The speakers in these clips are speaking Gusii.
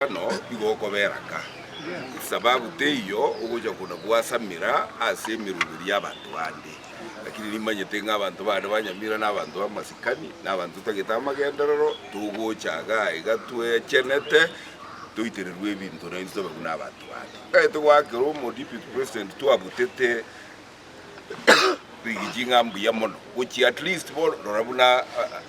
Bono igo okobera ka, esababu teiyo ogocha kona gwasamera ase emeroberi y'abanto bande. Lakini nimanyete ng'a abanto bande ba Nyamira nabanto b'amasikani, na abanto totagete amagenderero, togocha igaa iga twechenete, toitererwe ebinto naintwe tobe buna abanto bande. Ekero togoakera omo deputy president twabutete Rigichi ng'a mbuya mono gochia at least bono rora buna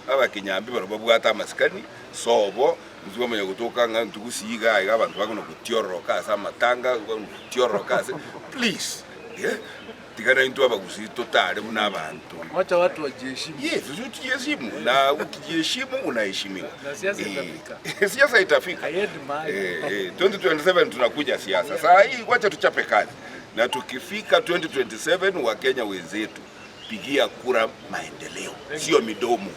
abakenyambi barabwo babwate amasikani sobo intwe bamanya gotoka ng'a intwe gusii igaa iga abanto bakona gotiororoka ase amatanga gotiororoka ase please eh, tiga naintwe abagusii totare buna abanto. Wacha watu wajiheshimu. Yes, tujiheshimu na ukijiheshimu unaheshimiwa. Na siasa itafika. Eh, siasa itafika. Haiendi mahali. Eh, eh, 2027 tunakuja siasa. Saa hii wacha tuchape kazi. Na tukifika 2027 Wakenya wenzetu, pigia kura maendeleo, sio midomo.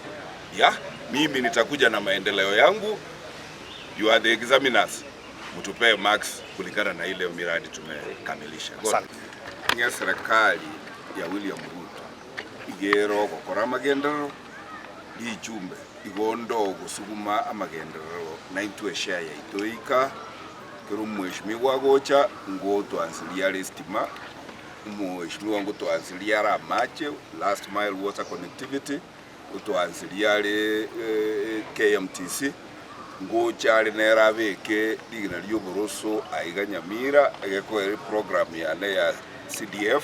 Ya, mimi nitakuja na maendeleo yangu. You are the examiners, mtupee marks kulingana na ile miradi tumekamilisha. Ng'a serikali ya William Ruto igere ogokora amagenderero richumbe igo ndo ogosuguma amagenderero naintwe eshare yaito eika. Ekero omweshimiwa agocha, ngotwansiria are estima, omweshimiwa ngotwansiria are amache, last mile water connectivity, ngotwansiria are KMTC, ngocha are nere abeke rigena ri'oboroso aiga Nyamira, egekoera eprogram yane ya CDF,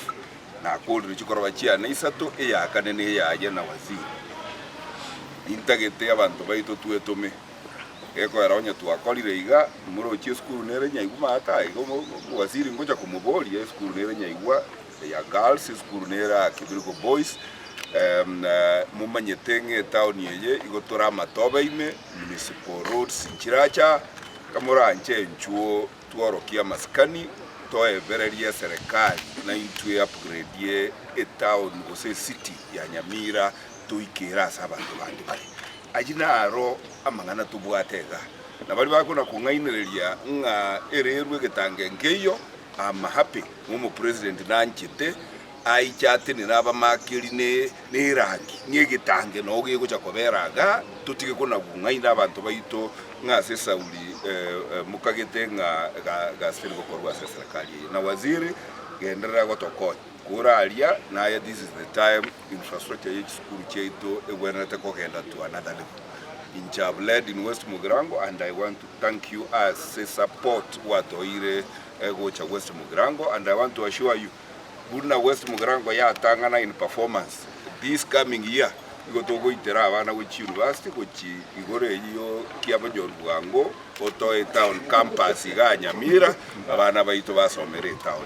nakorire chikoroba chiane isato, eya kane na eyaye na waziri. Nintagete abanto baito twetome. Gekoera onye twakorire iga, morochie esukuru nere nyaigwa maate iga omowaziri ngocha komoboria esukuru nere nyaigwa ya girls, esukuru nere aa Kibirigo boys, momanyete ng'a etown eye igo tore amatobe ime, municipal roads nchiracha, kamoranche inchuo tworokie amasikani, toebererie eserekari naintwe upgrade etown gose ecity ya Nyamira toikere ase abanto bande bare. Ayio naro amang'ana tobwate iga, na baria bakona-kong'ainereria ng'a ererwe egetange nkeiyo, I'm happy ng'a omopresident nanchete aiche atenene abamakeri ne nerangi ng'a egetange noo gegocha kobera igaa, totige kona-kong'aina abanto baito ng'a ase esauri mokagete ng'a gasi teri gokorwa ase eserekari eye. Na waziri genderera gotokonya, kore aria naye this is the time. Infrastructure ye chisukuru chiaito egwenerete kogenda to another level. Inche have led in West Mugirango and I want to thank you ase support gwatoire gocha West Mugirango and I want to assure you buna West Mugirango yatang'ana in performance this coming year igo togoitera abana gochia university gochi igoro eyio Kiabonyoru bwango otoe etown campus igaa Nyamira abana baito basomere etown.